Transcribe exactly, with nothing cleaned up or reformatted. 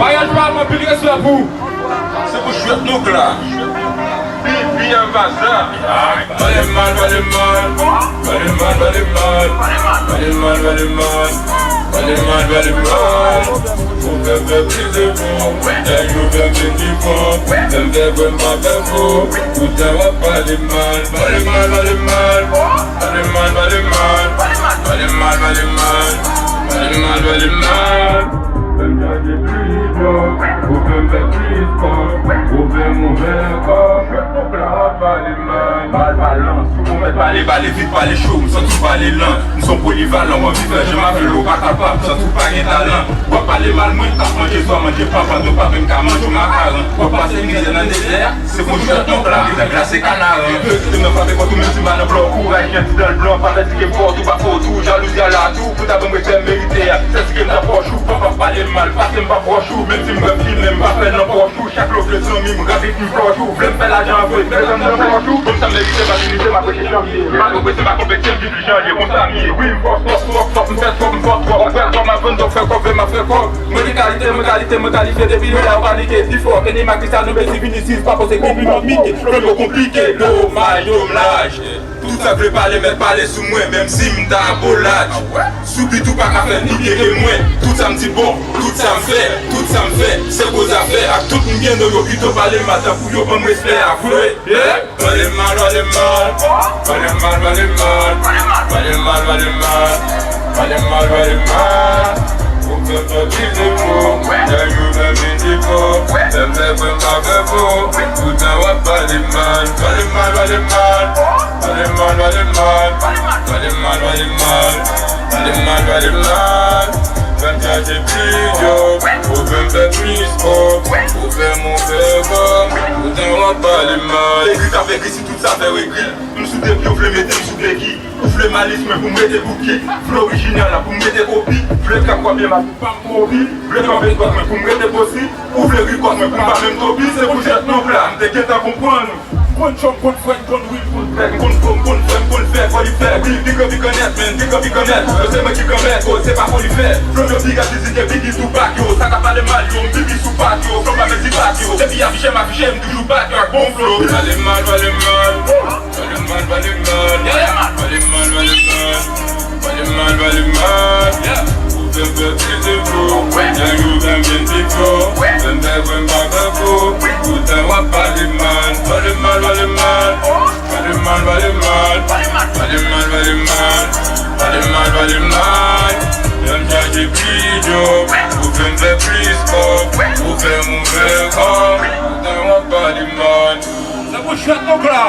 Bagay pa anpil respè pou ou. Se pou jwèt nou k la. Bibi anvaza. Pale mal, pale mal. Pale mal, pale mal. Pale mal, pale mal. Pale mal, pale mal. Ou fè m fè plis efò. Dèyè ou fè m vin pi fò. Fè m fè vre m pa fè fo. Toutan w ap pale mal. Pale mal, pale mal. Pale mal, pale mal. Pale mal, pale mal. Pale mal, pale mal. Fè m chaje plis dlo. Ou fè m fè plis kòb. Ou fè m ouvè kò. Ou pale mal. Mal palan. Si w mèt pale, pale vit, pale cho. M santi w pale lan. M se yon polivalan, w anvi fè jan m ap fè l, ou pa kapab. M santi w pa gen talan. W ap pale mal, mwen k ap manje swa manje pa pandan w pa menm ka manje yon makaron. W ap pase mizè nan dezè a, se pou jwèt non la. Nan glase kanaran. Te nan frape kont ou, menm si m pa nan blan. Kouraj, jan ti dan l blan. Pa fè di ke m fò, tou pa fò, tou jalouzi a la, tou. Pou ta ban m respè m merite a. Sèl si ke m nan pòch ou, pa, pa pale mal. Pase m pa pwòch ou, menm si m wè m ki menm pa fè nan pòch ou. Chak lòt lè zanmi m, rapid m flòch ou. Vle m fè lajan vre, fè zanmi nan pòch ou. Konn sa m merite, m ap imite, m ap rete janvye. M pa dwe prese, m pa konplekse, m vin pi jan l ye. Konsa m ye, wi, m fò, stòp, stòp, stòp, m fè twòp, m fò twòp. Ou fè kòb, m ap vann, dòk fè kòb, vle m ap fè kòb. Mwen gen kalite, mwen kalite, mwen kalifye depi lè a ou panike. Pi fò, Kenny Mac Cristiano, Messi, Vinicius, pa panse ki pi lòt pike. Flanm yo konplike, domaj, domaj. Tout sa vle pale, mèt pale sou mwen, menm si m ta bolat. Sou bit ou pa ka fè ni byen ke mwen. Tout sa m di bon, tout sa m fè, tout sa m fè, se gwo zafè. Ak tout m gen non yo pito pale mal, tankou yo ban m respè a vre. Yeah. Pale mal, pale mal. Pale mal, pale mal. Pale mal, pale mal. Pale mal, pale mal. Ou fè m fè plis efò. Dèyè ou fè m vin pi fò. Fè m fè vre m pa fè fo. Toutan w ap pale mal. Pale mal, pale mal. Pale mal, pale mal. Pale mal, pale mal. Pale mal, pale mal. Fè m chaje plis dlo. Ou fè m fè plis kòb. Ou fè m ouvè kò. Toutan w ap pale mal. Egri k ap egri si tout sa fè w egri. M sou depi ou vle mete m sou peki. Ou vle malis mwen pou m rete bouki. Vle orijinal la pou m rete kopi. Vle k ap kwape m ap pa m kopi. Vle kanpe twòp mwen pou m rete posi. Ou vle rikòt mwen pou m pa menm topi. Se pou jwèt non la. M te gentan konprann ou. Konn chòm, konn frèt, konn wi, konn frèt, konn fò, konn fè, konn fè, fò li fè. Wi, pi gran, pi gran nèt, men, pi gran, pi gran nèt. Yo se mwen ki gran mèt, oh, se pa fò li fè. Flonn yo pi rèd, li di ke Biggie sou bak yo. Sa ka pale mal yo, m pipi sou pat yo. Flonn pa pèdi bak yo. Depi afiche m, afiche m, toujou bak yo ak bon flow. Pale mal, pale mal. Pale mal, pale mal. Pale mal, pale mal. Pale mal, pale mal. Ou fè m fè plis efò. Dèyè ou fè m vin pi fò. Fè m fè vre m pa fè fo. Toutan w ap pale mal. Pale mal, pale mal. Pale mal, pale mal. Pale mal, pale mal. Pale mal, pale mal. Fè m chaje plis dlo. Ou fè m fè plis kòb. Ou fè m ouvè kò. Toutan w ap pale mal. Se pou jwèt nou k la.